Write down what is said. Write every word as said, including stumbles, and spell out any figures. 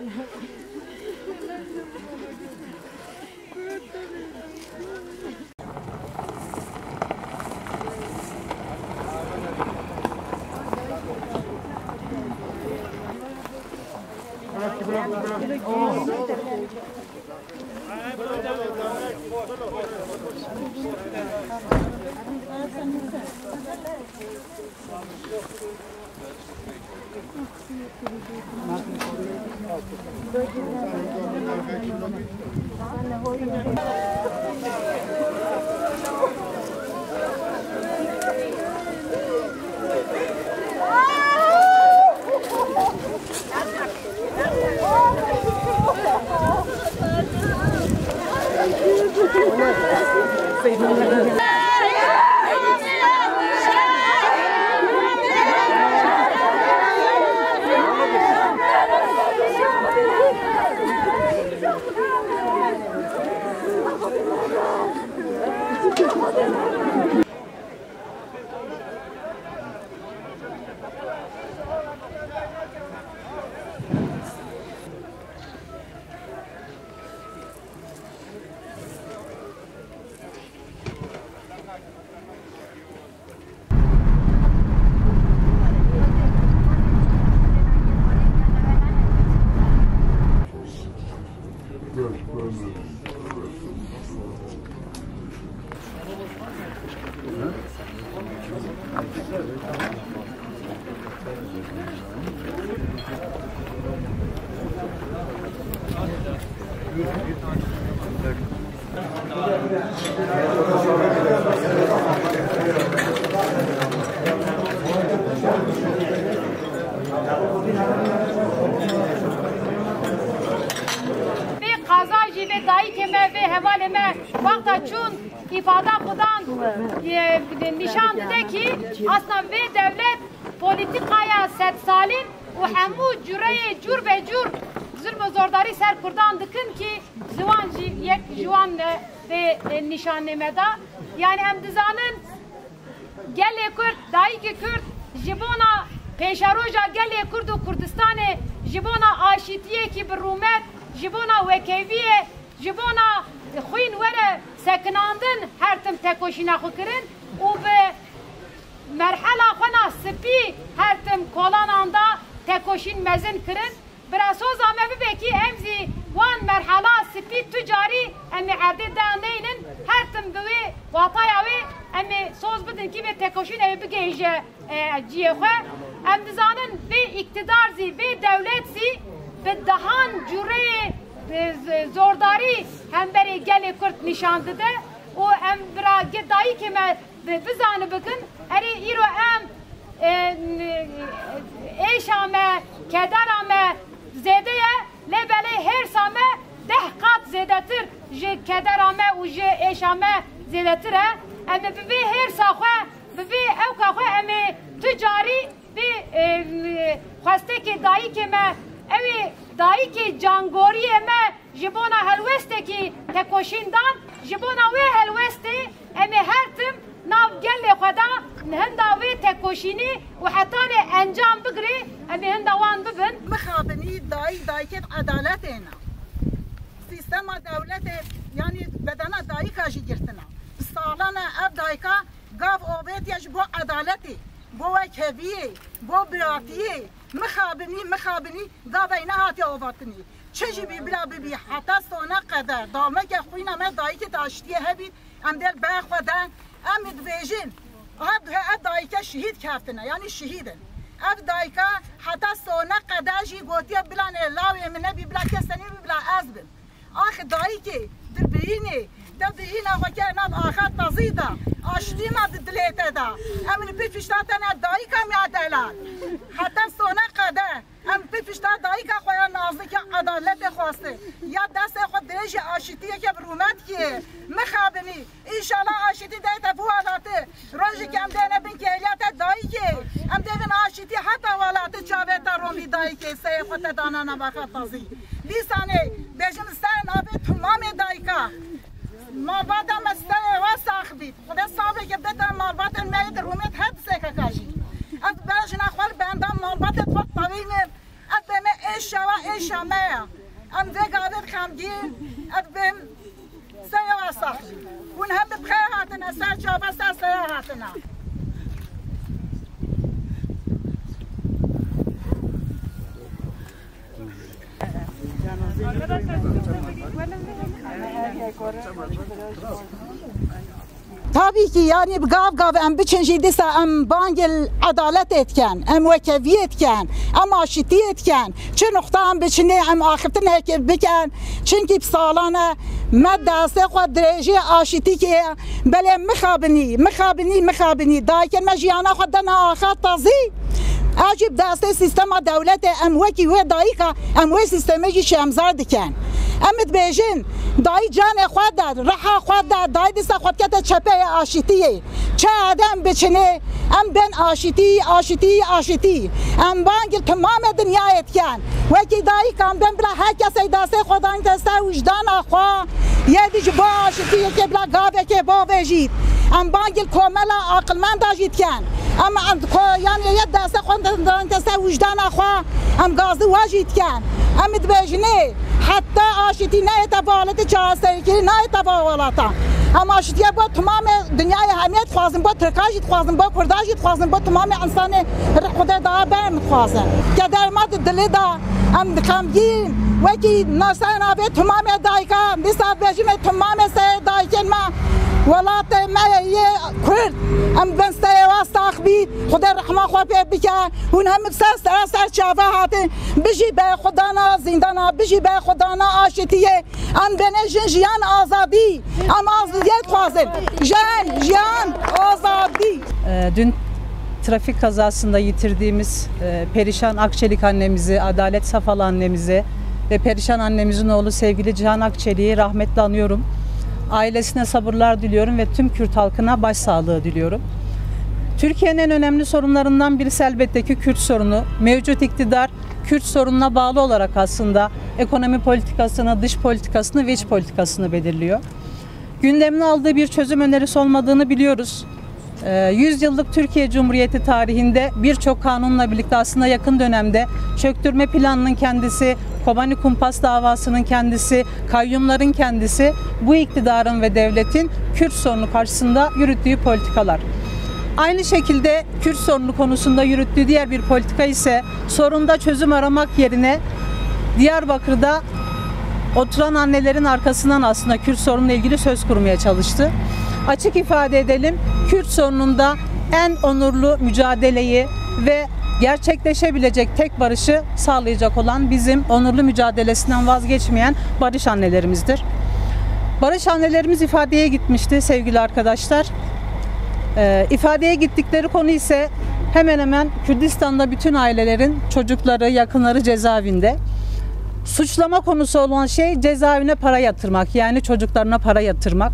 Vê qaza jî vê dayikê me, vê hevalê me wexta çûn îfada xwe dan, e, nîşan dide kî asna vê dewlet polîtîkaya sedsalîn û hemû cureyê cûr be cûr zulm û zordarî ser kurdan dikin kî ji wan jî yek ji wan, e, vê, e, nîşanê me da. Yanî em dizanin gelê Kurd, dayikê Kurd ji bona pêşeroja gelê Kurd û Kurdistanê, ji bona aşîtiyekî bi rûmet, ji bona wekheviyê, ji bona xwîn were sekinandin her tim tekoşîna xwe kirin û bi merhela xwe na spî her tim kolanan da tekoşîn mezin kirin. Bira soza me bibe kî em zî wan merhala spî tu carî em ê erdê de neynin, her tim bi wê wataya wê em ê soz bidin kî vê tekoşînê wê bigihîje, e, ciyê xwe. Em dizanin vê îktidar zî, vê dewlet zî bi dehan cureyê, e, z-, zordarî hemberê gelê Kurd nîşan dide û em bira ge-, dayikê me bi-, bizani bikin, erê îro em, e, n-, êşa me, kedera me zêde ye, lê belê hêrsa me deh qat zêdetir ji kedera me û ji êşa me zêdetir e. Em ê bi vê hêrsa xwe, bi vê ewka xwe em ê tu carî vê, e, n-, xwestekê dayikê me, ew ê dayikê cangoriyê me, ji bona helwestekî tekoşîn dan, ji bona wê helwestê em ê her tim nav gelê xwe de hinda wê tekoşînî û hetanê encam bigirê, em ê hinda wan bibin. Mixabinî dayik dayikê edaletê ne. Sîstema dewletê, yanî bedena dayika jî girtine. Bi salan e ev dayika gav ovêtiye ji bo edaletê, bo wekheviyê, bo biratiyê. Mixabinî, mixabinî gavey nehatiye ovatinî. Çi jî bî bila bibî, heta sona qeder, davmeke xwîna me dayikê de aştiyê hebî, em dê li ber xwe de, em ê dibêjin, ev, ev dayike şehîd keftine, yanî şehîd in. Ev dayika heta sona qeder jî gotiye, bila nê lawê min nebî, bila kesenî bî, bila ez bim. Ax dayikê, tu bihînê, te bihîna xwe kir nav axa tazî de, aştî ma di dilê te de. Em li pê pişta te ne dayika me ya delal. Heta sona qeder. Em pê pişta dayika xwe ya nazik ya edaletê xwestin. Ya destê xwe dirêjî aşîtiyeke bi rûmet kî. Mixabinî. Înşallah aşîtî dayê te biwelate. Rojekî em dêne bin kêliya te dayikê. Em dê bin aşîtî heta welate çavê te romî dayikê. Seyê xwe te dana nava xetazî. Dîsanê bêjim ser navê timamê dayika. Malbata me serê we sax bît. Xwedê saveke bide malbatên me yê di rûmê her di sekeka jî. Ez bejna xwe li benda malbatê xwe tevînim. Ez Deme êşa we êşa me ye. Em vê gavê xemgîn, em bên seya we sax. Hûn hem bi xêr hatine, ser çava ser seya hatine. Tabii ki, yani, bi gav gav em biçin jî dîsa em bangê edaletê dikin, em wekeviyê dikin, em aşitiyê dikin. Çi nuqta em biçinê, em axiftinekê bikin. Çimkî bi salan e me destê xwe dirêjî aşitîkê ye. Belê mixabinî, mixabinî, mixabinî. Dayikên me jiyana xwe dana axa tazî. Ew jî bi destê sîstema dewletê, em wekî wê dayika, em wê sîstemê jî şemzar dikin. Em dibêjin, dayî canê xwe de, riha xwe de, dayî dîsa xwe dikete çepeyê aşitiyê. Çi edem biçinê, em bên aşitî, aşitî, aşitî. Em bangil timamê dinyayê dikin. Wekî dayîkan bên bila her kesê destê xwe danîte ser wijdana xwe. Yê dî ji bo aşitî, yekê bila gavekê bavêjît. Em bangil komela aqilmenda jî dikin. Em, em ko-, yanî yê destê xwe danîte ser wijdana xwe. Em gazî we jî dikin. Em dibêjinê, heta aşitî neyête, velatê çareserîkirî neyête va welata. Em aşitiyê bo timamê dinyayê hemiyê dixwazin, bo Tirka jî dixwazin, bo Kurda jî dixwazin, bo timamê însanê Xwedê daha berm dixwazin. Keder me di dilê de, em xemgîn, wekî nasayên avê timamê dayika, dîsa bêjimê timamê serê dayikên me, welatê me yê Kurd, em bin serê we sax bî, Xwedê rehma xwe pê bike, hûn hem ser, ser, ser çava hatin, bijî berxwedana zîndana, bijî berxwedana aşitiyê, em bêne jin jiyan azadî, em azadiyê dixwazin, jin, jiyan, azadî. Ee, Dün trafik kazasında yitirdiğimiz e, Perişan Akçelik annemizi, Adalet Safal annemizi ve Perişan annemizin oğlu sevgili Cihan Akçelik'i rahmetle anıyorum. Ailesine sabırlar diliyorum ve tüm Kürt halkına başsağlığı diliyorum. Türkiye'nin en önemli sorunlarından birisi elbette ki Kürt sorunu. Mevcut iktidar Kürt sorununa bağlı olarak aslında ekonomi politikasını, dış politikasını ve iç politikasını belirliyor. Gündemine aldığı bir çözüm önerisi olmadığını biliyoruz. Ee, yüz yıllık Türkiye Cumhuriyeti tarihinde birçok kanunla birlikte aslında yakın dönemde çöktürme planının kendisi, Kobani Kumpas davasının kendisi, kayyumların kendisi bu iktidarın ve devletin Kürt sorunu karşısında yürüttüğü politikalar. Aynı şekilde Kürt sorunu konusunda yürüttüğü diğer bir politika ise sorunda çözüm aramak yerine Diyarbakır'da oturan annelerin arkasından aslında Kürt sorunuyla ilgili söz kurmaya çalıştı. Açık ifade edelim, Kürt sorununda en onurlu mücadeleyi ve gerçekleşebilecek tek barışı sağlayacak olan bizim onurlu mücadelesinden vazgeçmeyen barış annelerimizdir. Barış annelerimiz ifadeye gitmişti sevgili arkadaşlar. Ee, ifadeye gittikleri konu ise hemen hemen Kürdistan'da bütün ailelerin çocukları, yakınları cezaevinde. Suçlama konusu olan şey cezaevine para yatırmak, yani çocuklarına para yatırmak.